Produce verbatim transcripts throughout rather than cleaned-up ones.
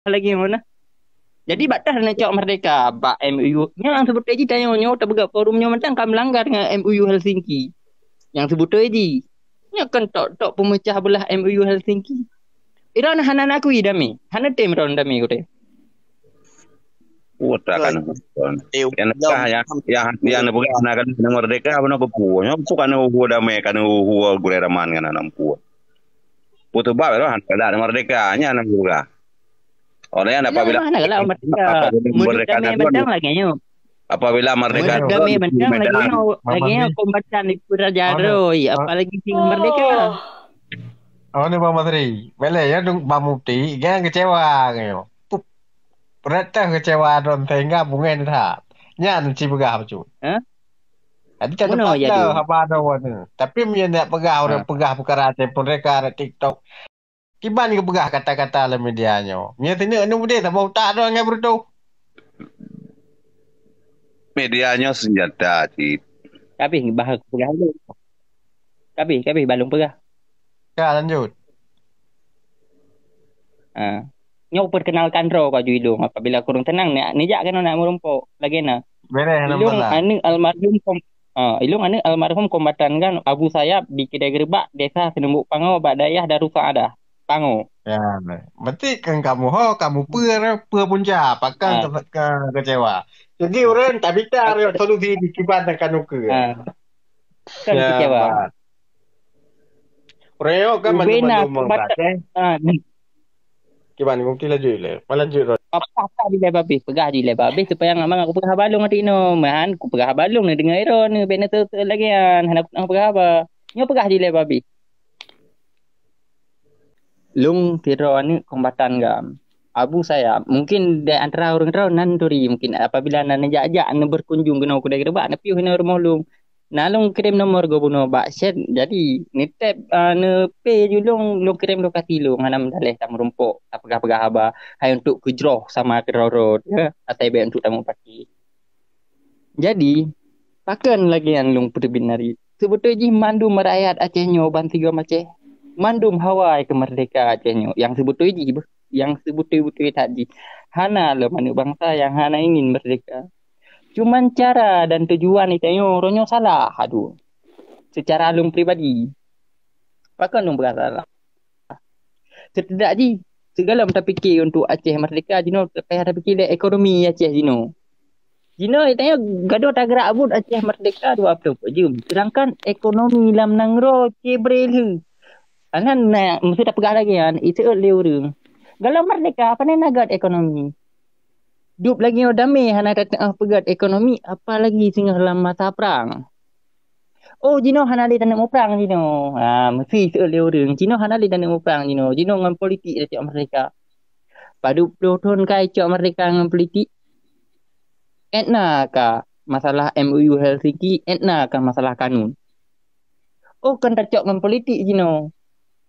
lagèe nyoe nah. Jadi bak tah na cok merdeka bak M O U. Nyang seubut jih tanyoe nyoe tapeugah forum nyoe mantong ka meulanggar ngon M O U Helsinki. Nyang seubut jih. Nyoe kan tok-tok peumecah beulah M O U Helsinki. Iran hana nakui damé, hana tem ron damé kote. Wah, tak kan. Eh, Yang yang, yang, yang, yang peugah hana kan merdeka, beuna keupeue. Nyoe bukan uhu damai, kan uhu gurée raman kan anak pu. Beutôi bah, hana ada merdeka, nyan hana merdeka. Orang yang Ilang apabila memang hana galak merdeka. Apabila Menurut merdeka kami kan mantong lagèe nyoe. Apabila merdeka Menurut kami mantong lagèe nyoe, lagèe nyoe kombatan di Raja Roi, apalagi sing merdeka. Oh ni Bang Masri, boleh ya dong Bang Mufti, jangan kecewa kayo. Pup. Berat dah kecewa don sehingga bungeng that. Nyan ci peugah bacut. Hah? Jadi tak Mana tepat jadi? Dah haba ada wan. Tapi meunyo nak peugah orang Ha. Peugah perkara telefon reka ada TikTok. Kiban ke peugah kata-kata dalam media nyo. Meunyo sini anu dia tak bau tak ada ngai berutu. Media nyo senjata cit. Tapi bahas peugah dulu. Tapi, tapi balong peugah. Ya, lanjut. Ha. Nyoe perkenalkan droe ka ju ilong apabila kurang tenang ni, ni jak kena nak merumpok lagi na. Bereh Ilong aneuk almarhum kom, ha, ilong aneuk almarhum kombatan kan Abu Sayap di Kedai Gerbak, Desa Senumbuk Pango bak dayah Darussaada. Pango. Ya, berarti kan kamu ho, kamu peur, peur punca, pakang ha. Ke, ke, kecewa. Jadi orang tak bisa ada solusi di kiban dan kanuka. Ha. Kan ya, kecewa. Reo kan Ubena, mandum-mandum mengbaca. Ah, ni. Kiban mungkin lanjut le. Malanjut Rod. Apa-apa di lebar habis, peugah di lebar habis supaya ngamang aku peugah balong hati no. Mahan ku peugah balong ni dengar iro ni bena tu lagi an. Hana aku peugah apa. Nyo peugah di lebar habis. Lung tiro aneuk kombatan gam. Abu Sayap, mungkin di antara ureuëng droe nan turi mungkin apabila nan jak-jak neuberkunjung keunoe kudai geubak neupiôh inoe rumoh lung. Na lôn kirém nomor geuh bunoe bak chat, jadi neutep, ah, neupe ju lôn, lôn kirém lokasi lôn hana meudaléh tameurumpok, tapeugah-peugah haba hai untuk keujroh sama keudroe-droe, ya, asai bék untuk tameupaké. Jadi, pakon lagée nyang lôn peuteubiet nari, seubeutôi jih mandum rakyat Aceh nyoe ban sigom Aceh, mandum hawa keumeurdehka Aceh nyoe nyang seubeutôi jih beuh, nyang seubeutôi-beutôi that jih. Hana lom aneuk bansa nyang hana ingin meurdehka. Cuman cara dan tujuan geutanyoe uroe nyoe salah, aduh. Secara lôn pribadi, pakon lôn peugah salah? Seutedak jih, sigohlom tapike untuk Aceh meurdehka jinoe, payah tapike lé ekonomi Aceh jinoe. Jinoe geutanyoe gadôh tagrak buet Aceh meurdehka dua ploh empat jeuem, seudangkan ekonomi lam nanggroe cebre lheueh. Anan na meusti tapeugah lagée nyan, iseuôt lé ureuëng. Gohlom meurdehka, pane na gét ekonomi? Dub lagée nyoe damé hana tateuoh peugét ekonomi, apalagi singoh lam masa prang. Oh, jinoe hana lé taneuk muprang jinoe. Ha, meusti seuôt lé ureuëng. Jinoe hana lé taneuk muprang jinoe. Jinoe ngon politik tacok meurdehka. Padub ploh thon ka icok meurdehka ngon politik. Etna ka masalah M O U Helsinki, etna ka masalah kanun. Oh, kan tacok ngon politik jinoe.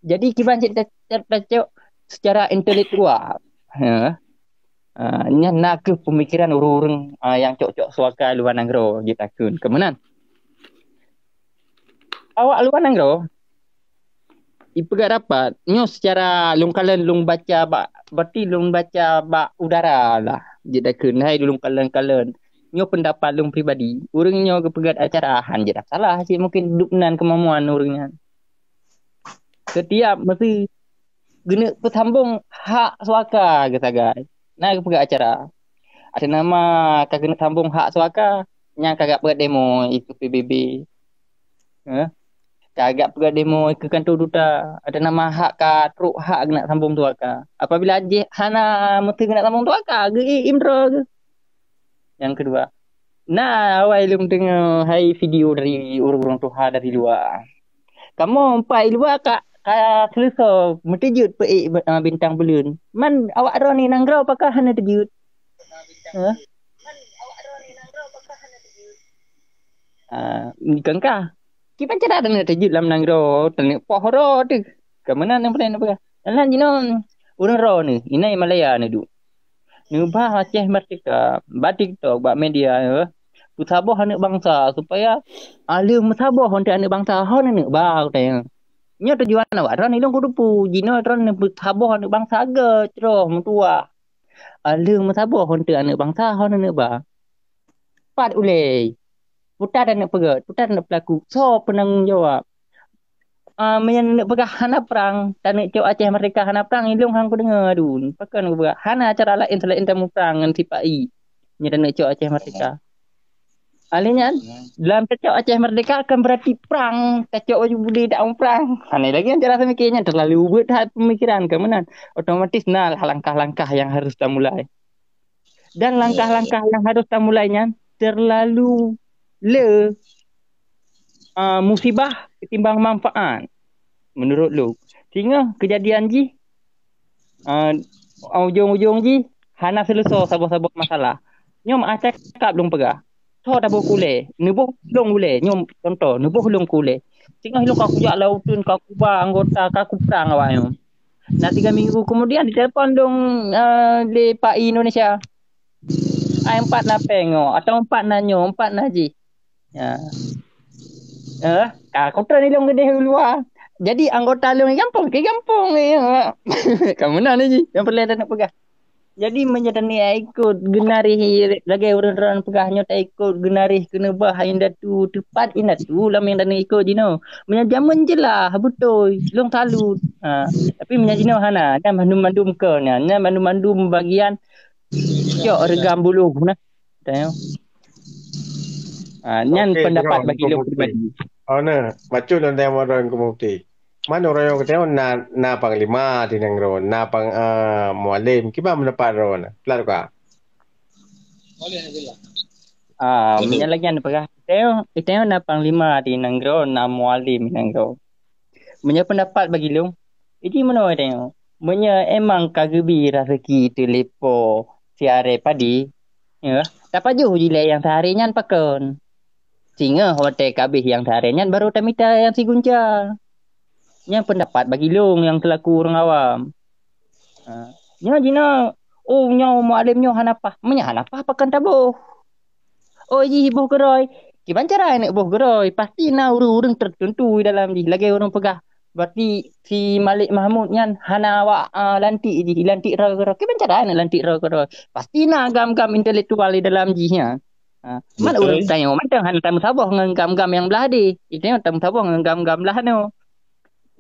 Jadi kiban cit ta-, ta-, tacok secara intelektual. Ha. Ah, nyan na kheueh peumikiran ureuëng-ureuëng, ah, nyang cok-cok suaka luwa nanggroe jeuet takheun. Keumeunan? Awak luwa nanggroe ipeugah rapat nyoe secara lôn kalon lôn baca bak, berarti lôn baca bak udara lah. Jeuet takheun hai lôn kalon-kalon. Nyoe pendapat lôn pribadi. Ureuëng nyoe geupeugét acara han jeuet salah cit mungkin dub nan keumamuan ureuëng nyan. Setiap meusti geuneuk peusambong hak suaka geusagai. Na geupeugah acara. Ada nama ka geuneuk sambong hak suaka, nyang ka gak peugah demo ikeu P B B. Eh? Ka gak peugah demo ikeu kantor duta. Ada nama hak ka trok hak geuneuk sambong suaka. Apabila jih hana meusti geuneuk sambong suaka, geu-i imdro geuh. Nyang keudua, na awai lôn deungoe hai video dari ureuëng-ureuëng tuha dari luwa. Kamoe empat i luwa ka, ka seuleusoe meuteujeuet peuék, ah, bintang buleuen. Man awak droeneuh nanggroe pakon hana teujeuet? Hah? Ah, bukan kah? Kiban cara taneuk teujeuet lam nanggroe, taneuk poh droe teuh. Keumeunan nyang peureulée neupeugah. Nyan jinoe ureuëng droeneuh, inai Malaya neuduek. Neuba Aceh meurdehka, bak TikTok, bak media, eh. Peusaboh aneuk bansa supaya aleueng meusaboh untuk aneuk bansa hon aneuk ba geutanyoe. Nyoe tujuan awak droeneuh ilong kudupu, jinoe droeneuh peusaboh aneuk bansa gét, troh, meutuwah. Ah, lheueh meusaboh hon teuk aneuk bansa, hon aneuk ba. Pat ulée. Putat aneuk peugét, putat aneuk peulaku. Soe peunanggong jawab? Ah, meunyoe neuk peugah hana prang, taneuk cok Aceh Merdeka hana prang, ilong han kudeungoe adun. Pakon kupeugah, hana cara laén seulaén tamuprang ngon sipa-i. Nyoe taneuk cok Aceh Merdeka. Alih nyan, dalam tacok Aceh Merdeka kan berarti prang, tacok baju putih tak muprang. Hana lagi nyan cara seumiké nyan, terlalu ubit that pemikiran ka meunan. Otomatis na lah langkah-langkah yang harus tamulai. Dan langkah-langkah yang harus tamulai nyan terlalu le, ah, musibah ketimbang manfaat menurut lôn. Singoh kejadian jih, ah, ujong-ujong jih hana seuleusoe saboh-saboh masalah. Nyoe meuah cakap lôn peugah. Soe taboh keu ulée, neuboh lôn ulée. Nyoe contoh, neuboh lôn keu ulée. Singoh lôn ka kujak lam uteuen, ka kuba anggota, ka kuprang awak nyoe. Na tiga minggu kemudian ditelepon dong, eh, di P A I Indonesia. Ai empat na péng nyoe, atau empat na nyoe, empat na jih. Ya. Eh, ka kutreun ilong geudeh u luwa. Jadi anggota lôn gampông, ke gampông, ya. Ka meunan jih, nyang peureulée taneuk peugah. Jadi meunyoe taneuk ikot geunarih lagée ureuëng droen peugah nyoe, taikot geunarih keuneubah indatu, teupat indatu lam nyang taneuk ikot jinoe. Meunyoe jameun jeulaih beutôi, lôn salut. Ha, tapi meunyoe jinoe hana, nyan mandum-mandum kon nyan, nyan mandum-mandum bagian cok reugam buluh nah. Tengok. Ha, nyan Okey, pendapat tengok bagi lôn Teungku Mufti. Peribadi. Oh, nah, bacut lôn tengok modal Teungku Mufti. Man uroe nyoe geutanyoe na, na panglima di nanggroe, na pang, eh, mualim. Kiban pendapat droeneuh? Peugah. Ah, meunyoe lagée nyan peugah, geutanyoe, geutanyoe na panglima di nanggroe, na mualim di nanggroe. Meunyoe pendapat bagi lôn, iji meunoe tanyoe. Meunyoe emang ka geubi raseuki teulepo siaré padi, ya, tapajoh jilée nyang siaré nyan pakon. Singoh watée ka abéh nyang siaré nyan baru tamita nyang sigunca. Nyan pendapat bagi lôn nyang selaku ureuëng awam. Ha, nyoe jinoe, oh, nyoe mualim nyoe hana paih. Meunyoe hana paih, pakon taboh? Oh, jih boh keurôi. Kiban cara neuk boh keurôi? Pasti na ureuëng-ureuëng tertentu di dalam jih. Lagée ureuëng peugah, berarti si Malik Mahmud nyan hana awak, ah, lantik jih, lantik droe keurôi. Kiban cara neuk lantik droe keurôi? Pasti na gam-gam intelektual di dalam jih nyan. Ha, man ureuëng tanyoe mantong hana tameusaboh ngon gam-gam nyang blah deh. Tanyoe tameusaboh ngon gam-gam blah nyoe.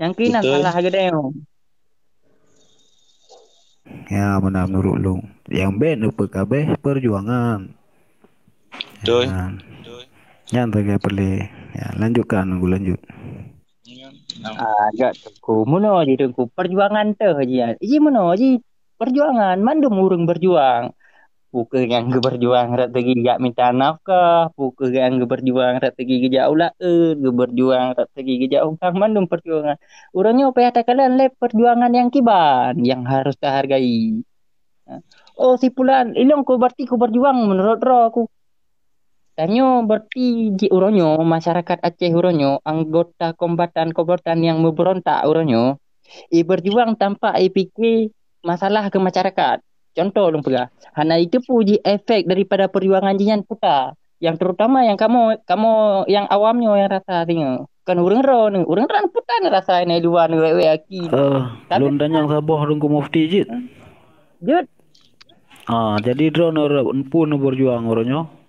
Nyang keunan salah geutanyoe. Ya, meunan menurut lôn. Nyang bèk neupeukabbeh perjuangan. Betul. Ya. Nyan sagai peureulée. Ya, lanjutkan, Teungku, lanjut. Ah, gak Teungku. Meunoe jih Teungku. Perjuangan teuh jih. Jih meunoe jih. Perjuangan. Mandum ureuëng berjuang. Peu kheueh nyang geuberjuang rot segi jak mita nafkah, peu kheueh nyang geuberjuang rot segi geujak u laôt, geuberjuang rot segi geujak u kang, mandum perjuangan. Uroe nyoe payah takalon lé perjuangan nyang kiban nyang harôh tahargai. Oh, si pulan, ilong ku berarti ku berjuang meunurot droe ku. Tanyoe berarti jih uroe nyoe, masyarakat Aceh uroe nyoe, anggota kombatan-kombatan nyang meuberontak uroe nyoe, i berjuang tanpa i pike masalah keu masyarakat. Contoh lôn peugah, hana jiteupeue jih efek daripada perjuangan jih nyan peue ta. Nyang terutama nyang kamoe, kamoe nyang awam nyoe nyang rasa singoh. Kon ureuëng droeneuh, ureuëng droeneuh peue ta neurasa inan luwa neuwèk-wèk aki. Eh, tapi lôn tanyong saboh Teungku Mufti jeuet. Jeuet. Ah, jadi droeneuh peue neuberjuang uroe nyoe?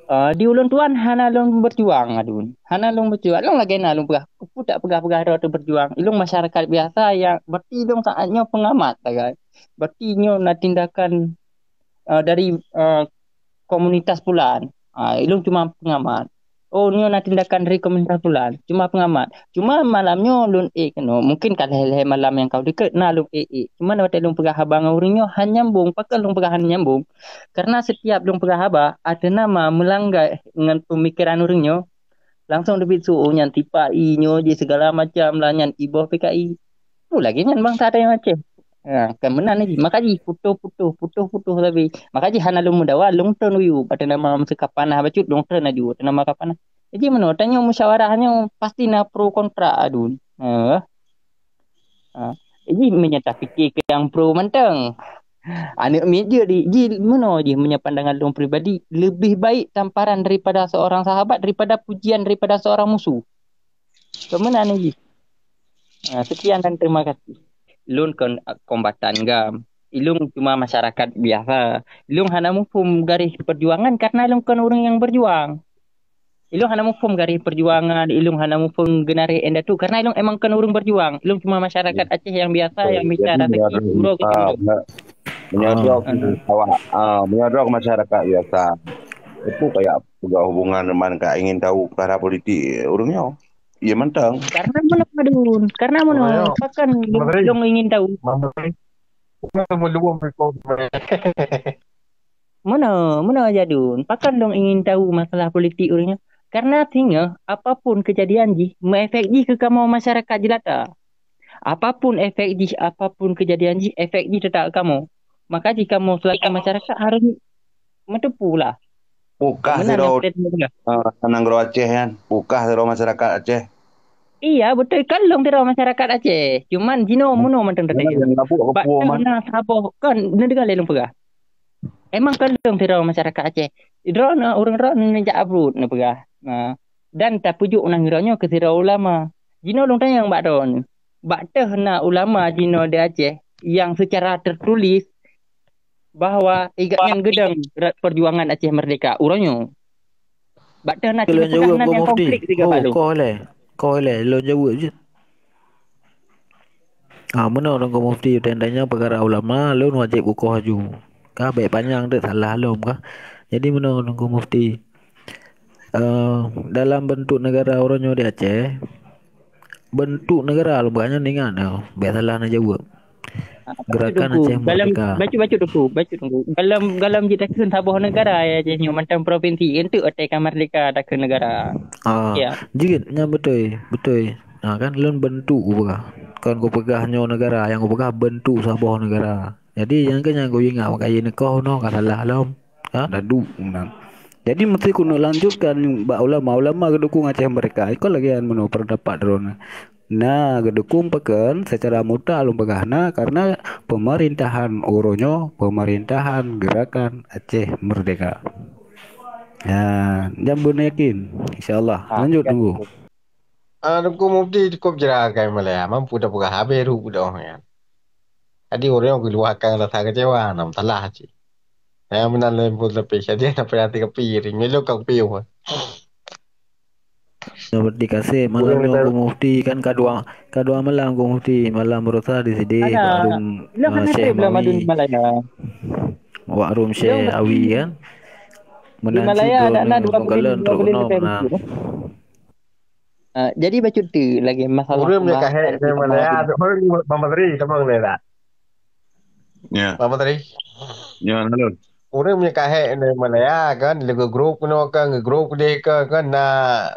Ah, di ulôn tuan hana lôn berjuang, adun. Hana lôn berjuang. Lôn lagée na lôn peugah. Peue tak peugah-peugah droe teuh berjuang. Ilong masyarakat biasa nyang berarti ilong saat nyoe pengamat sagai. Berarti nyoe na tindakan, ah, dari, ah, komunitas pulan. Ah, ilong cuma pengamat. Oh, nyoe na tindakan dari komunitas pulan. Cuma pengamat. Cuma malam nyoe lôn ék keunoe. Mungkin ka lhée-lhée malam nyang ka dikeue na lôn ék-ék. Cuma watée lôn peugah haba ngon ureuëng nyoe han nyambong. Pakon lôn peugah han nyambong? Karena setiap lôn peugah haba, ateueh nama meulanggai ngon pemikiran ureuëng nyoe, langsung teubiet su, oh, nyan tipa i nyoe jih segala macam lah, nyan i boh P K I. Peue lagée nyan bansa tanyoe Aceh. Ha, kan meunan jih. Maka jih putôh-putôh, putôh-putôh sabe. Maka jih hana lôn meudawa, lôn treun u yup. Ateueh nama meuseuka panah bacut, lôn treun laju ateueh nama ka panah. Jadi meunoe, tanyoe musyawarah nyoe pasti na pro kontra adun. Ha. Ha. Jadi meunyoe tapike keu nyang pro mantong. Aneuk miet jeuet di, ji meunoe jih meunyoe pandangan lôn pribadi, lebih baik tamparan daripada seorang sahabat daripada pujian daripada seorang musuh. Keu meunan jih. Ha, sekian dan terima kasih. Lôn kon kombatan GAM. Ilôn cuma masyarakat biasa. Ilôn hana muphom garéh perjuangan karena ilôn kon ureuëng nyang berjuang. Ilôn hana muphom garéh perjuangan, ilôn hana muphom geunaréh indatu karena ilôn emang kon ureuëng berjuang. Ilôn cuma masyarakat Aceh yang biasa yang bisa jadi rasa menyodok, uroe ah, keucil. Menyodok, ah, awak, ah, menyodok masyarakat biasa. Itu kayak peugah hubungan man ka ingin tahu perkara politik ureuëng nyoe. Iya mantong. Karena meunoe Madun, karena meunoe. Pakan lôn ingin tahu. Meunoe, meunoe Jadun, pakon lôn ingin tahu masalah politik ureuëng nyoe? Karena singoh apapun kejadian jih, meuefek jih keu kamoe masyarakat jelata. Apapun efek jih, apapun kejadian jih, efek jih teutap kamoe. Maka jih kamoe selaku masyarakat harus meuteupeue lah. Pukah sidroe, ah, nanggroe Aceh nyan. Pukah sidroe masyarakat Aceh. Iya, beutôi, kan lôn sidroe masyarakat Aceh. Cuman jinoe meunoe mantong teuka. Bak na saboh, kan, neudeungoe lé lôn peugah. Emang kon lôn sidroe masyarakat Aceh. Droeneuh ureuëng droeneuh neujak abruet neupeugah. Nah, dan tapujuk nanggroe nyoe keu sidroe ulama. Jinoe lôn tanyong bak droeneuh. Bak teuh na ulama jinoe di Aceh yang secara tertulis bahwa igat nyan geudong perjuangan Aceh Merdeka uroe nyoe. Bak teuh na cit peugah nan nyang konflik siga bak lôn. Koh lé, koh lé, lôn jaweueb jeuet. Ah, meunoe Teungku Mufti, teuntang nyoe peukara ulama, lôn wajéb kukoh aju. Ka bék panyang teuk salah lom ka. Jadi meunoe Teungku Mufti. Eh, dalam bentuk negara uroe nyoe di Aceh, bentuk negara lom ka nyan ingat, eh, bék salah neujaweueb. Ah, Gerakan Aceh Merdeka. Bacut, bacut Teungku, bacut Teungku. Dalam, dalam jih takheun saboh negara ya Aceh nyoe mantong provinsi, enteuk watée ka merdeka takheun negara. Ah, jeuet, nyan beutôi, beutôi. Nah, kan lôn bentuk kupeugah. Kon kupeugah nyoe negara, nyang kupeugah bentuk saboh negara. Jadi, nyang keu nyan kuingat, makajih neukoh nyoe ka salah lom. Ha? Ladu, nah. Jadi, meusti keuneuk lanjutkan bak ulama. Ulama geudukong Aceh Merdeka. Ikot lagée nyan meunoe pendapat droeneuh. Na geudukong pakon secara mutlak lôn peugah na karena pemerintahan uroe nyoe, pemerintahan Gerakan Aceh Merdeka. Ya, nyan beuna yakin, insya Allah. Ah, lanjut Teungku. Ah, Teungku Mufti cukup jelas kai Malaya, mampu tapeugah habéh rup doh nyan. Jadi ureuëng geuluahkan rasa kecewa, nam salah cit. Nyang meunan lôn pun leupie, jadi na payah teukeupie, ring milo ka kupiôh. Seperti kasih malam Teungku Mufti kan kadua, kadua malam Teungku Mufti, malam Rosa di sini, Ada. Wak Rum, Lo eh, hana Syekh trip lah Mawi. Madun Malaya. Wak Rum Syekh Awi kan. Di Malaya ada, ada dua puluh, dua puluh lebih nah. Ah, jadi bacut tu lagi masalah. Ureuëng nyang kahek di Malaya, ureuëng Bang Badri, teuma lé tak? Ya. Bang Badri. Ya, halo. Ureuëng nyang kahek di Malaya kan, lé grup keunoe kan, grup deh kan, kan na,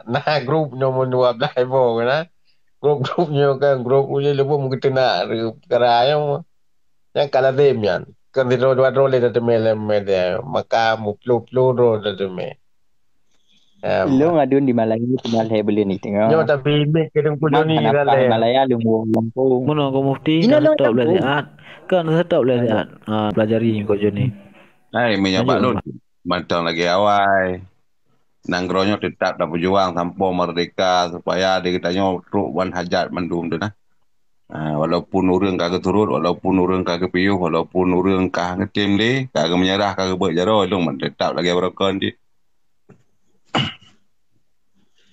na grup nomor dua belas iboh kan. Grup-grup nyoe kan, grup ulih lubong meugeuteunak peukara nyoe. Nyang ka lazem nyan. Kan sidroe dua droe lé tateumé lé media, maka muplo-plo droe tateumé. Em. Lôn adun di Malaya teuma lhée buleuen ni teungoh. Nyoe tapi imej keu Teungku Joni kan lé. Malaya lôn woe lampung. Meunoe Teungku Mufti, dah stop lé siat. Kan dah stop lé siat. Ah, pelajari Teungku Joni. Hai, meunyoe bak lôn mantong lagée awai. Nanggroe nyoe teutap tapeujuang sampoe merdeka supaya di geutanyoe trok ban hajat mandum tu nah. Ha, walaupun ureuëng ka geuturot, walaupun ureuëng ka geupiôh, walaupun ureuëng ka geutem lé, ka geumeunyeurah, ka geubeuet jaroe, lôn teutap lagée barokon cit.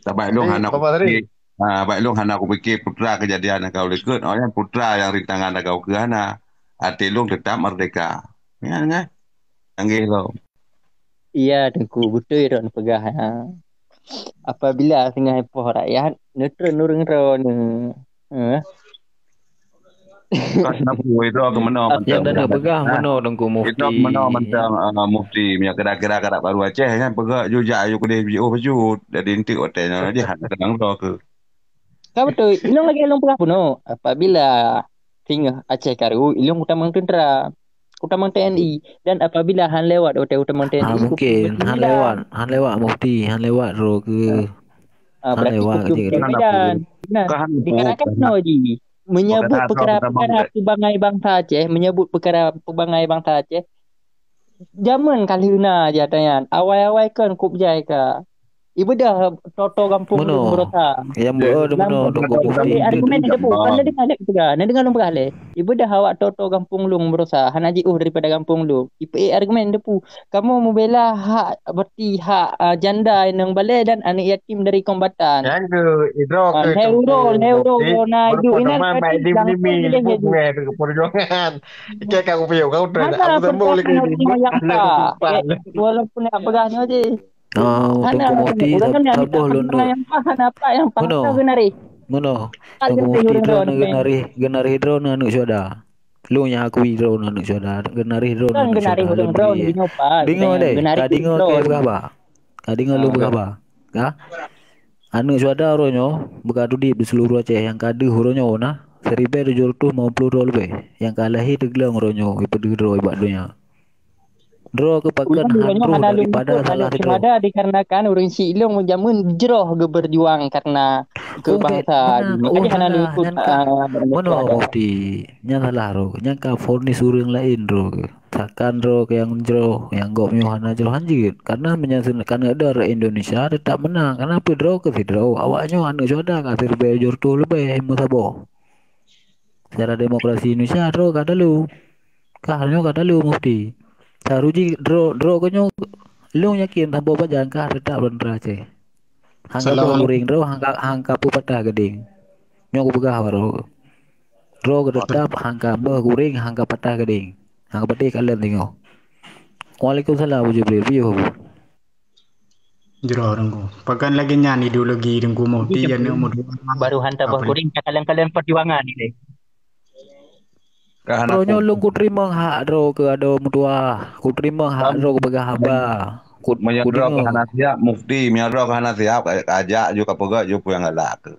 Tapi lôn hana kupike, ha, bak lôn hana kupike putra kejadian nyang ka lheueh likot, oh nyan putra nyang rintangan nyang ka ukeue hana. Até lôn teutap merdeka. Nyan kan? Canggih lom. Iya, Teungku, beutôi droeneuh peugah, ha. Apabila singoh ipoh rakyat, neutreun ureuëng droeneuh. Eh? Kan aku itu aku meunoe mantong. Nyang droeneuh peugah meunoe Teungku Mufti. Itu meunoe mantong, ah, Mufti. Meunyoe kira-kira ka dak baru Aceh nyan peugah jujak ayue keudeh jiôh bacut. Jadi enteuk watée nyoe jih hana keunong droe keu. Ka beutôi, inong lagée lôn peugah bunoe. Apabila singoh Aceh karu, ilong utamong tentera, utamong T N I, dan apabila han lewat watée utamong T N I, ah, mungkin han lewat, han lewat Mufti, han lewat droe keu. Ah, berarti han lewat keu keu medan. Nah, dikarenakan nyoe jih, menyebut perkara-perkara peubangai bangsa Aceh, menyebut perkara peubangai bangsa Aceh, jameun ka lheueh na jih ata nyan. Awai-awai kon kop jai ka. Ibeudôh toto gampông lôn beurasa. Nyang beu, oh, meunoe, Teungku Mufti. Argumen nyang teupeue, kan na deungoe lé peugah. Na deungoe lôn peugah lé. Ibeudôh awak toto gampông lôn beurasa, hana jiôh daripada gampông lôn. Ipeuék argumen nyang teupeue. Kamoe meubela hak, berarti hak, ah, janda nyang balè dan aneuk yatim dari kombatan. Nyang keu, idroe keu lhèe uroe, lhèe uroe na idup inan, berarti gampông lé jadi. Perjuangan. Ikei ka kupiôh, kau udah. Mana perjuangan yang sah? Walaupun nak peugah nyoe jih. Oh, Teungku Mufti, saboh lôn tu. Meunoe, Teungku Mufti, droeneuh geunari, geunari droeneuh aneuk syuhada. Lôn nyang akui droeneuh aneuk syuhada, geunari droeneuh aneuk syuhada. Deungoe lé, ka deungoe keu beurapa? Ka deungoe lôn beurapa? Ka? Aneuk syuhada uroe nyoe beuka tudip di seuluruh Aceh, nyang ka deuh uroe nyoe na siribèe tujoh reutôh limong ploh droe leubeh, nyang ka lahé teugleng uroe nyoe ipeudeuh droe bak donya. Droe keu pakon han troh daripada salah sidroe. Syuhada dikarenakan ureueng syiek lôn jameun jroh geupeurjuang karena keu bangsa. Makanya hana lôn ikut, ah, meunoe Mufti. Nyan salah droe. Nyan ka fonis ureueng laén droe. Sakan droe nyang jroh, nyang gobnyoe hana jroh, han jeuet. Karena meunyoe seuneuk keuneuk dara Indonesia teutap meunang. Karena peue, droe keu sidroe. Awaknyoe aneuk syuhada ka siribèe tujoh reutôh leubeh meusaboh. Secara demokrasi Indonesia droe ka talu. Kah nyoe ka talu Mufti. Saru jih droe, droe keu nyoe lôn yakin saboh pajan kah teutap lôn rasa. Han ka beuh kuréng droe, han ka, han ka peupatah geudeng. Nyoe kupeugah baroe. Droe keu teutap han ka beuh kuréng, han ka patah geudeng. Han ka patéh kalon singoh. Waalaikumsalam, Abu Jibril. Piôh, Abu. Jroh, Teungku. Pakon lagèe nyan ideologi Teungku Mufti, aneuk muda. Baru han tabah kuréng, ka kalon-kalon perjuangan ni. Ka hana. Droe nyoe lôn kuteurimong hak droe keu adoe meutuah. Kuteurimong hak droe keu peugah haba. Meunyoe droe keu hana siap, Mufti, meunyoe droe keu hana siap, ka, ka jak ju ka peugah ju peue nyang galak keu.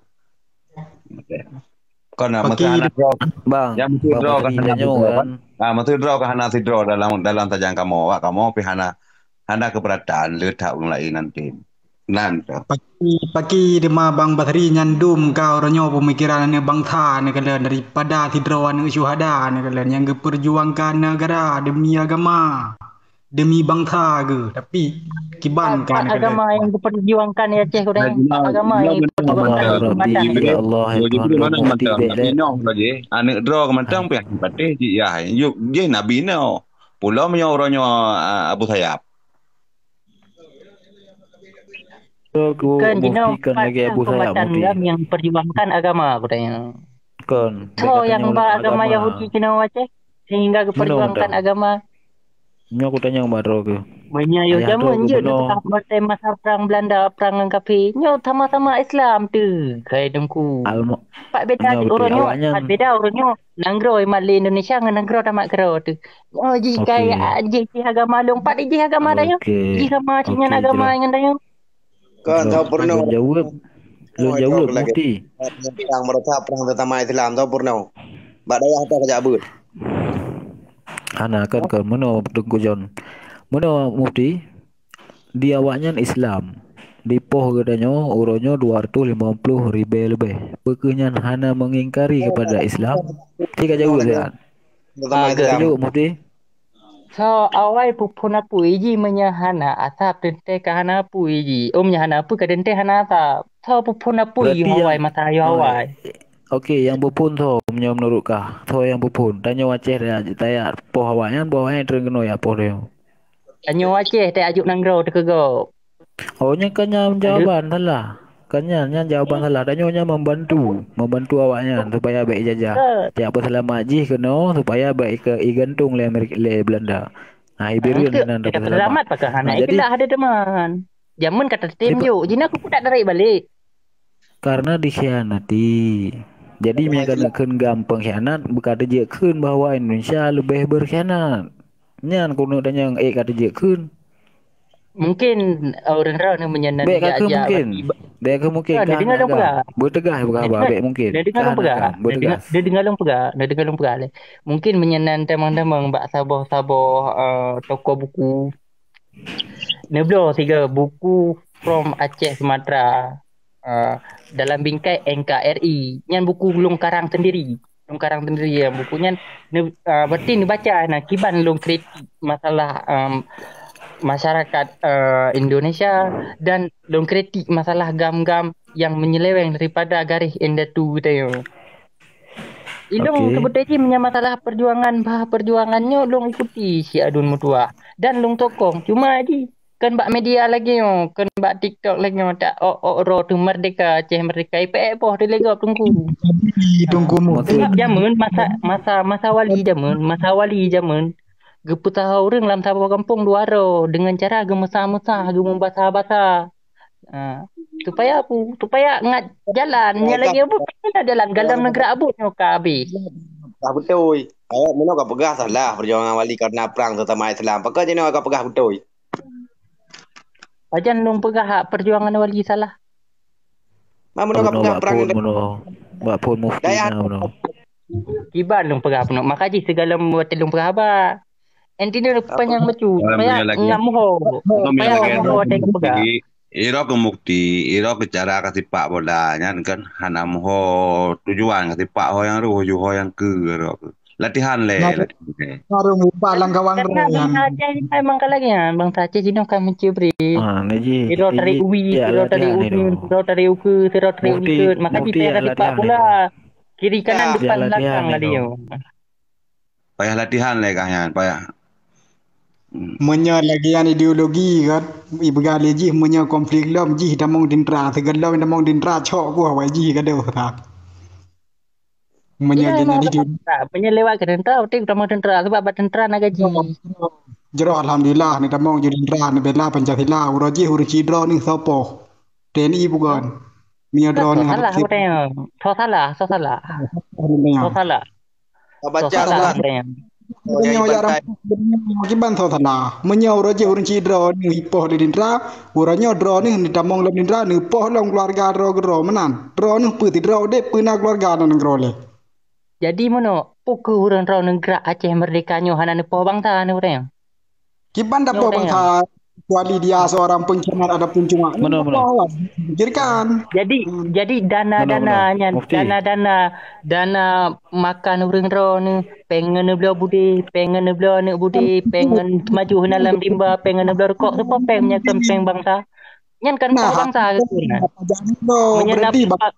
Kon na meusti hana droe. Bang, nyang meusti droe keu hana sidroe kan. Ah, meusti droe keu hana sidroe dalam, dalam tajang kamoe. Awak kamoe pih hana, hana keubeuratan le that ureueng laén nanti. Nan tu. Paki, paki teuma Bang Basri nyan dum ka uroe nyoe peumikiran aneuk bangsa neukalon daripada sidroe aneuk syuhada neukalon nyang geupeurjuangkan neugara demi agama, demi bangsa geuh. Tapi kiban ka neukalon. Agama nyang geupeurjuangkan di Aceh kudang. Agama nyang geupeurjuangkan di Aceh. Ya Allah, ya Tuhan, Mufti bèk lé. Aneuk droe keumantong pih patéh jih yah. Yuk, jih Nabi nyoe. Pulo meunyoe uroe nyoe, ah, Abu Sayap. Kon jinoe Mufti, kon lagèe Abu Sayap, Mufti. Nyang perjuangkan agama, kutanya. Kon. Soe nyang ba agama Yahudi keunoe Aceh sehingga geuperjuangkan agama? Nyoe kutanyong bak droe keuh. Meunyoe jameun jeuet, masa perang Belanda, perang ngon kafé, nyoe sama-sama Islam teuh, keuhai Teungku. Pat beda uroe nyoe, pat beda uroe nyoe. Nanggroe mat lé Indonesia ngon nanggroe tamat keudroe teuh. Oh, jih kai, jih, jih agama lôn, pat jih agama tanyoe. Jih sama cit nyan agama ngon tanyoe. Kan, tahu pernah. Lôn jaweueb, lôn jaweueb, Mufti. Perang mereka, perang sesama Islam, tahu pernah. Bak dayah tak kejak beut. Hana, kan, kan, meunoe Teungku John. Meunoe Mufti. Di awaknyan Islam. Di poh geutanyoe uroe nyoe dua ratus lima puluh ribèe leubeh. Peu kheueh nyan hana mengingkari kepada Islam? Tika jaweueb siat. Tika jaweueb, Mufti. Soe awai peuphon apui jih meunyoe hana asab teuntèe ka hana apui jih. Oh, meunyoe hana apui ka teuntèe hana asab. Soe peuphon apui awai masa ayo awai. Oke, nyang peuphon soe meunyoe meunurot kah? Soe nyang peuphon? Tanyoe Aceh tajak poh awaknyan, poh awaknyan treun keunoe jak poh tanyoe. Tanyoe Aceh tajak nanggroe teukeugok. Oh, nyan kan nyan jawaban salah. Kan nyan, nyan jawaban salah. Tanyoe nyan membantu, membantu awaknyan supaya bèk ijajah. Tajak peuseulamat jih keunoe supaya bèk ike-, igantung lé Amerika, lé Belanda. Nah, ibeureueng nan peuseulamat. Peuseulamat pakon hana ikeulah ada teman. Jameun ka tatem jok, jinoe keupeue tak tarék balek. Karena dikhianati. Jadi meunyoe keuneuk kheun GAM pengkhianat, beuka teujeuet kheun bahwa Indonesia leubeh berkhianat. Nyan keuneuk tanyong, eh, ka teujeuet kheun. Mungkin, eh, ureueng droeneuh meunyoe nan jak bak, bèk ka mungkin. Beuteugah beuhaba, bèk mungkin. Neudeungoe lôn peugah, neudeungoe lôn peugah lé. Mungkin meunyoe nan tamong-tamong bak saboh-saboh, eh, toko buku. Neubloe sigoe buku From Aceh Sumatra, ah, dalam bingkai N K R I. Nyan buku lôn karang sendiri. Lôn karang sendiri nyan buku nyan. Neu-, ah, berarti neubaca na kiban lôn kritik masalah, em, masyarakat, eh, Indonesia dan lôn kritik masalah GAM-GAM yang menyeleweng daripada garéh indatu geutanyoe. Ilong seubeutoe jih meunyoe masalah perjuangan, bah perjuangan nyoe lôn ikuti si Adun meutuah dan lôn sokong. Cuma jih kon bak media lagèe nyoe, kon bak TikTok lagèe nyoe, tak ôk-ôk droe teuh merdeka, Aceh merdeka, ipeuék boh teuh lé gob Teungku. Teungku Mufti. Sebab jameun masa, masa, masa wali jameun, masa wali jameun, geupeusaho ureueng lam saboh gampông dua droe deungon cara geumeusa-meusa, geumeubasa-basa. Ha, supaya apa? Supaya ngat jalan. Nyan lagèe abot, jalan dalam neugrak abot nyoe ka habéh. Dah beutôi. Awak meunoe ka peugah salah perjuangan wali karena prang sesama Islam. Pakon jinoe ka peugah beutôi? Pajan lôn peugah hak perjuangan wali salah? Ma meunoe ka peugah prang bak phôn mufti na meunoe. Kiban lôn peugah peunoh. Maka jih sigohlom watèe lôn peugah haba. Inti nyoe panyang bacut. Supaya ngat muho. Supaya ngat muho watèe geupeugah. Iro keu mufti, iro keu cara ka sipak bola nyan kan hana muho tujuan ka sipak ho nyang roh ju ho nyang keu iro keu. Latihan lé, latihan lé. Baru mupat lam gawang. Karena bangsa Aceh ni memang ka lagèe nyan, bangsa Aceh jinoe ka meucubri. Ha, na jih. Iro tarék ubi, iro tarék uneun, iro tarék ukeue, iro tarék ukeue. Maka jih payah ka sipak bola. Kiri kanan depan belakang laju. Payah latihan lé kah nyan, payah. Meunyoe lagèe nyan ideologi kan, ipeugah lé jih meunyoe konflik lom jih tamong tentara, sigohlom tamong tentara cok kuh awai jih gadoh that. Meunyoe lagèe nyan ideologi. Meunyoe lewat keu tentara, berarti tamong tentara sebab bak tentara na gaji. Jroh alhamdulillah ni tamong ju tentara ni bela Pancasila, uroe jih ureueng sidroe ni soe poh. T N I bukan. Meunyoe droe ni salah, salah. Soe salah? Soe salah? Soe salah? Baca salah. Meunyoe ya rampok, kiban soe salah. Meunyoe uroe jih ureueng sidroe neuh ipoh lé tentara, uroe nyoe droe neuh neutamong lom tentara, neupoh lom keuluwarga droe keudroe meunan. Droe neuh peue sidroe udép, peue na keuluwarga na nanggroe lé. Jadi meunoe, peu kheueh ureueng droe neugrak Aceh Merdeka nyoe hana neupoh bangsa neuh ureueng? Kiban dapoh bangsa kecuali dia seorang pengkhianat ataupun cuma. Meunoe, meunoe. Jadi, jadi dana-dana nyan, dana-dana, dana makan ureueng droe neuh, péng ngon neubloe budi, péng ngon neubloe aneuk budi, péng ngon maju hana lam rimba, péng ngon neubloe rukok, soe poh péng meunyoe kon péng bangsa? Nyan kan poh bangsa keuh nyan. Meunyoe na berarti bak-,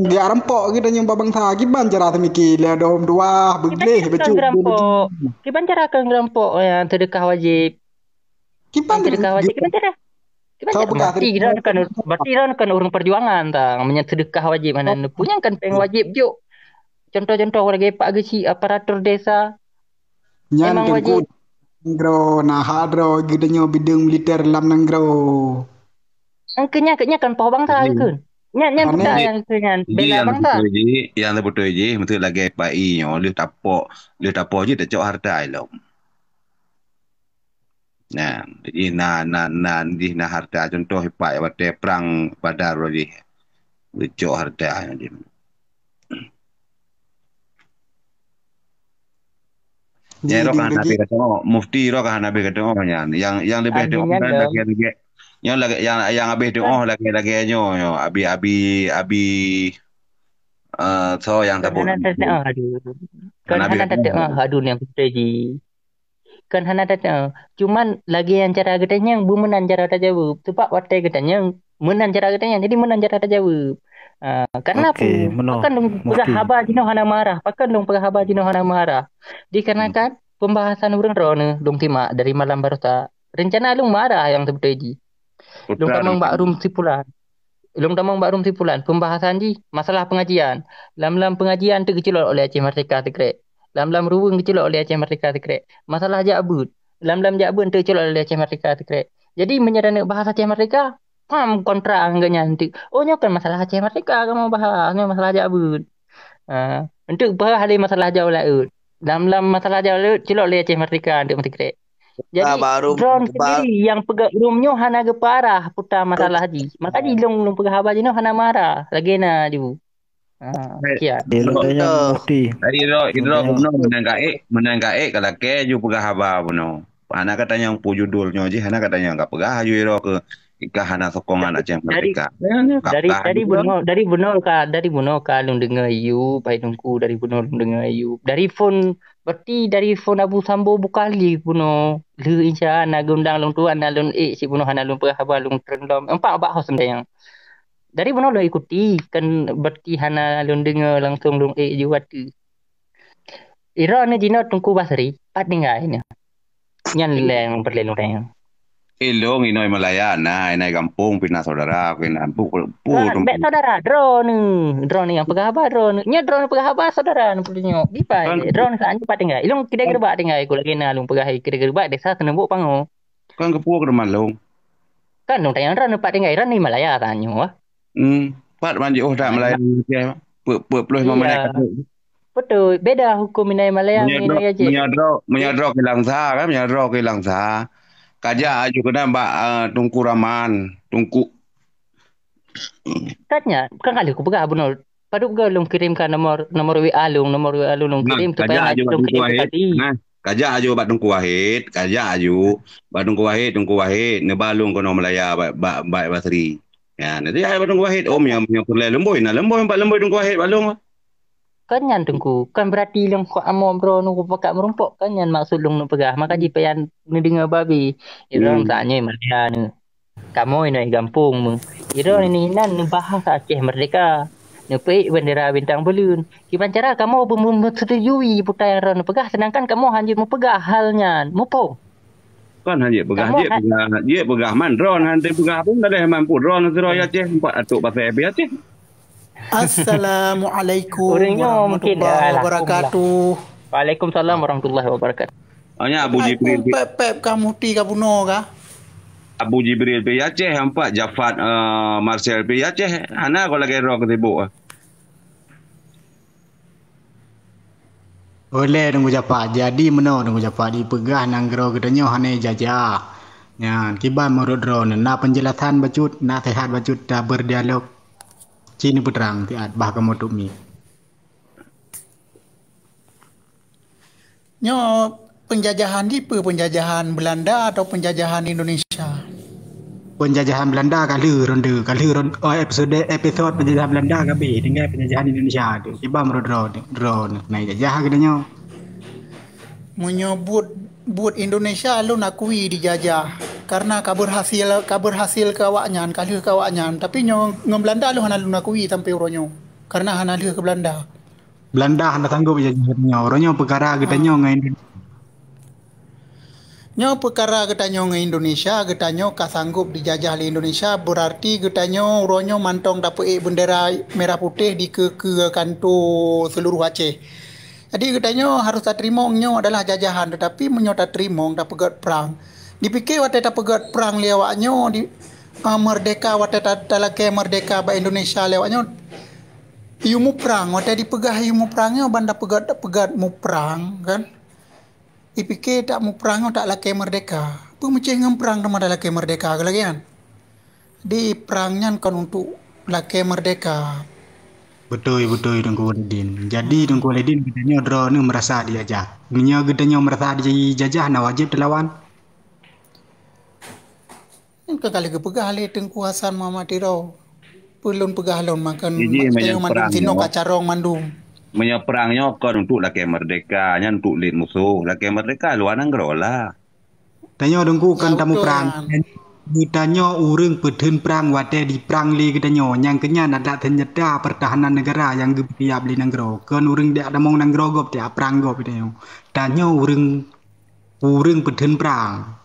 geurampok geutanyoe bak bangsa, kiban cara teumiki lé dom tuah, beugleh, bacut. Kiban cara kon geurampok, kiban cara kon geurampok, ya, seudeukah wajéb. Kiban seudeukah wajéb, kiban cara? Kiban cara? Berarti droe kan, berarti droe kan ureueng perjuangan tang. Meunyoe seudeukah wajéb hana neupeu, nyan kan péng wajéb jok. Contoh-contoh lagèe Pak Geuchik, aparatur desa. Nyan memang wajéb. Nanggroe, na hak droe geutanyoe bideueng militer lam nanggroe. Nyan keuh nyan, keuh nyan kan poh bangsa keuh. Nyan, nyan bukan nyang keuh nyan bela bangsa. Nyang beutôi jih, nyang beutôi jih, meuseu lagèe Pak I nyoe, lheueh tapoh, lheueh tapoh jih tacok hareuta ilong. Nah, jih na, na, na, jih na hareuta. Contoh Pak watèe prang Badar jih. Tacok hareuta jih. Nyan roh ka hana beh kateu'oh, mufti roh ka hana beh kateu'oh nyan. Nyang, nyang leubeh teu'oh nyan lagèe-lagèe. Nyang lagèe, nyang, nyang habéh teu'oh lagèe-lagèe nyoe, nyoe. Abi, abi, abi, eh, soe nyang tabot. Hana tateu'oh, aduh. Kan hana tateu'oh, aduh, nyang beutôi jih. Kan hana tateu'oh. Cuman lagèe nyang cara geutanyong, beumeunan cara tajaweueb. Sebab watèe geutanyong, meunan cara geutanyong, jadi meunan cara tajaweueb. Ah, karena apa? Pakon lôn peugah haba jinoe hana marah? Pakon lôn peugah haba jinoe hana marah? Dikarenakan pembahasan ureueng droeneuh lôn simak dari malam barosa. Rencana lôn marah nyang seubeutôi jih. Lôn tamong bak room si Pulan. Lôn tamong bak room si Pulan. Pembahasan jih masalah pengajian. Lam-lam pengajian teuh geuculot oleh Aceh Merdeka sikrek. Lam-lam ruweueng geuculot oleh Aceh Merdeka sikrek. Masalah jak beuet. Lam-lam jak beuet teuh geuculot oleh Aceh Merdeka sikrek. Jadi meunyoe taneuk bahas Aceh Merdeka, pam kontra ngon geuhnyan teuk. Oh, nyoe kon masalah Aceh Merdeka kamoe bahas, nyoe masalah jak beuet. Ha, enteuk bahas lé masalah jaoh laôt. Lam-lam masalah jaoh laôt, culok lé Aceh Merdeka enteuk meusikrek. Jadi, droeneuh sendiri nyang peugah room nyoe hana geupeurah puta masalah jih. Maka jih lôn, lôn peugah haba jinoe hana marah. Lagèe na ju. Ha, kian. Idroe, idroe bunoe meunan gaék, meunan gaék ka lakèe ju peugah haba bunoe. Hana ka tanyong peue judul nyoe jih, hana ka tanyong ka peugah aju idroe keu Ka hana sokongan Aceh Merdeka. Dari, dari bunoe, dari bunoe ka, dari bunoe ka lôn deungoe Ayub, hai Teungku, dari bunoe lôn deungoe Ayub. Dari phon, berarti dari phon Abu Sambo buka lé bunoe. Lheueh insya na geundang lôn tuan, na lôn ék cit bunoe hana lôn peugah haba lôn treun lom. Empat bak hos mantong. Dari bunoe lôn ikuti, kan berarti hana lôn deungoe langsung lôn ék ju watèe. Droeneuh jinoe Teungku Basri, pat tinggai nyoe. Nyan lé nyang peureulèe lôn tanyong. Ilôn inoi Malaya na, inai gampông pih na saudara, pih na pu-, pu-, Kan, bèk saudara, droeneuh. Droeneuh nyang peugah haba, droeneuh. Nyoe droeneuh peugah haba, saudara, neuh peutunyok. Dipai, Kan. Droeneuh saat nyoe pat tinggai. Ilôn Kidai Geureubak tinggai, ku lagèe na lôn peugah Kidai Geureubak, desa Seuneubok Pango. Kan keupeue keuruman lôn? Kan lôn tanyong droeneuh pat tinggai, droeneuh Malaya tanyoe, ah. Hmm, pat manjôh dak Malaya Aceh, pe-, pe-, ploh lima Iya. Malaya. Betul, beda hukum inai Malaya ngon inai Aceh. Meunyoe droe, meunyoe droe keu Langsa kan, meunyoe droe keu Langsa. Kajak aju keunan bak, eh, Teungku Raman, Teungku. Kan nyan, kan ka lheueh kupeugah bunoe. Padub goe lôn kirim ka nomor, nomor W A lôn, nomor W A lôn, lôn kirim supaya kajak aju bak Teungku Wahid. Nah, kajak aju bak Teungku Wahid, kajak aju bak Teungku Wahid, Teungku Wahid, neuba lôn keunoe Malaya bak, bak, bak Basri. Ya, nanti hai bak Teungku Wahid, oh, meunyoe, meunyoe peureulèe leumbôi, na leumbôi, bak leumbôi Teungku Wahid bak lôn. Kan nyan Teungku, kan berarti lôn kok amoe droeneuh kupakat meurumpok, kan nyan maksud lôn neupeugah. Maka jipayan neudeungoe babi. Droeneuh saat nyoe Malaya nyoe. Kamoe inai gampông meuh. Droeneuh inan neubahas Aceh Merdeka. Neupeuék bendera bintang buleuen. Kiban cara kamoe beu-, beu-, beusetujui peue nyang droeneuh peugah, seudangkan kamoe hanjeuet meupeugah hal nyan. Muphom? Kan hanjeuet peugah, jeuet peugah, jeuet peugah man droeneuh hana peugah pun, dah lé mampu droeneuh sidroe Aceh, empat atuk pasai pih Aceh. Assalamualaikum warahmatullahi wabarakatuh. Waalaikumsalam warahmatullahi wabarakatuh. Hanya Abu Jibril pih. Pep, pep, ka muti ka bunoe ka? Abu Jibril pih Aceh, empat Jafat, eh, Marcel pih Aceh. Hana kok lagèe droe keusibuk, eh. Oleh Teungku Jafar, jadi meunoe Teungku Jafar, dipeugah nanggroe geutanyoe hana jajah. Nyan, kiban meunurot droeneuh, na peunjelasan bacut, na sehat bacut, ta berdialog. Ci neupeutrang siat bah kamoe tuek mi. Nyoe penjajahan jih peue, penjajahan Belanda atau penjajahan Indonesia? Penjajahan Belanda ka lheueh ronde, ka lheueh ron-, oh, episode, episode penjajahan Belanda ka habéh, tinggai penjajahan Indonesia tu. Kiban meunurot droe, droeneuh na jajah geutanyoe. Meunyoe buet, buet Indonesia lôn akui dijajah, karena ka berhasil, ka berhasil keu awaknyan, ka lheueh keu awaknyan. Tapi nyoe ngon Belanda lôn hana lôn akui sampoe uroe nyoe, karena hana lheueh keu Belanda. Belanda hana sanggob jajah geutanyoe. Uroe nyoe peukara geutanyoe ngon Indo-, Nyoe peukara geutanyoe ngon Indonesia, geutanyoe ka sanggob dijajah lé Indonesia, berarti geutanyoe uroe nyoe mantong tapeuék bendera merah putih dikeue-keue kanto seluruh Aceh. Jadi geutanyoe harus tateurimong nyoe adalah jajahan, tetapi meunyoe tateurimong, tapeugét prang. Dipike watée tapeugét prang lé awaknyoe di, a, merdeka, watée ta-, talakée merdeka bak Indonesia lé awaknyoe, yue muprang, watée dipeugah yue muprang nyoe ban tapeugét, tapeugét muprang, kan? Ipike tak muprang nyoe tak lakée merdeka. Peue meucéh ngon prang teuma talakée merdeka keu lagée nyan? Di prang nyan kon untuk lakée merdeka. Beutôi, beutôi, Teungku Walidin. Jadi, Teungku Walidin, geutanyoe droeneuh meurasa dijajah. Meunyoe geutanyoe meurasa dijajah, na wajéb teulawan. Nyan ka lheueh geupeugah lé Teungku Hasan Muhammad Tiro. Peue lôn peugah lôn, makon Jiji, meunyoe tanyoe mandum prang sinoe nyoe, ka carông mandum. Meunyoe prang nyoe kon untuk lakée merdeka, nyan untuk lét musoh. Lakée merdeka luwa nanggroe lah. Tanyoe Teungku kon tamuprang. Ya, beutôi nyan. Geutanyoe ureuëng peutheun prang watée diprang lé geutanyoe. Nyang keunyan adat seunjata peurtahanan neugara nyang geupeusiab lé nanggroe. Kon ureuëng dak tamong nanggroe gob, dak prang gob geutanyoe. Tanyoe ureuëng Ureuëng peutheun prang.